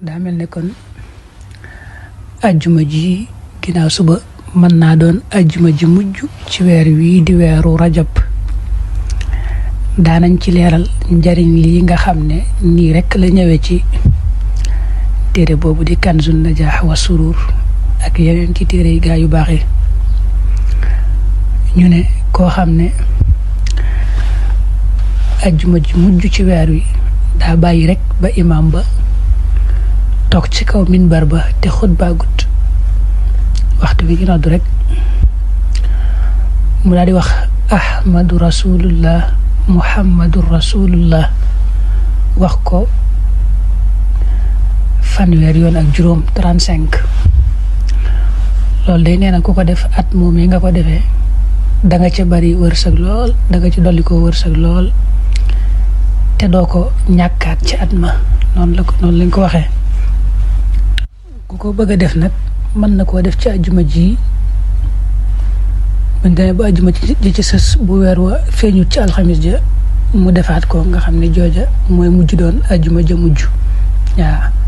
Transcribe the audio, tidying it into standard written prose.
daa mel ne kon ajjuma ji ginnaaw suba mën naa doon ajjuma ji mujj ci weer wii di weeru rajab. daanañ ci leeral njariñ lii nga xam ne nii rekk la ñëwee ci téere boobu di Kanzun Najaax wa Surur ak yeneen ci téere yi gaa yu baax yi. ñu ne koo xam ne ajjuma ji mujj ci weer wi daa bàyyi rekk ba imaam ba toog ci kaw minbar ba te xutba gut waxtu bi ñu noddu rek mu daal di wax ahmadu rasulullah muhammadu rasulullah wax ko fanweer yoon ak juróom 35. loolu day nee na ku ko def at moom yi nga ko defee da nga ca bari wërsëg lool, da nga ci dolli ko wërsëg lool te doo ko ñàkkaat ci at ma. noonu lañ ko waxee. ku ko bëgg a def nag mën na koo def ci ajjuma ji buñ demee ba ajjuma ji ci sës bu weer wa feeñu ci alxamis ja mu defaat ko nga xam ne jooja mooy mujj doon ajjuma ja mujj waaw.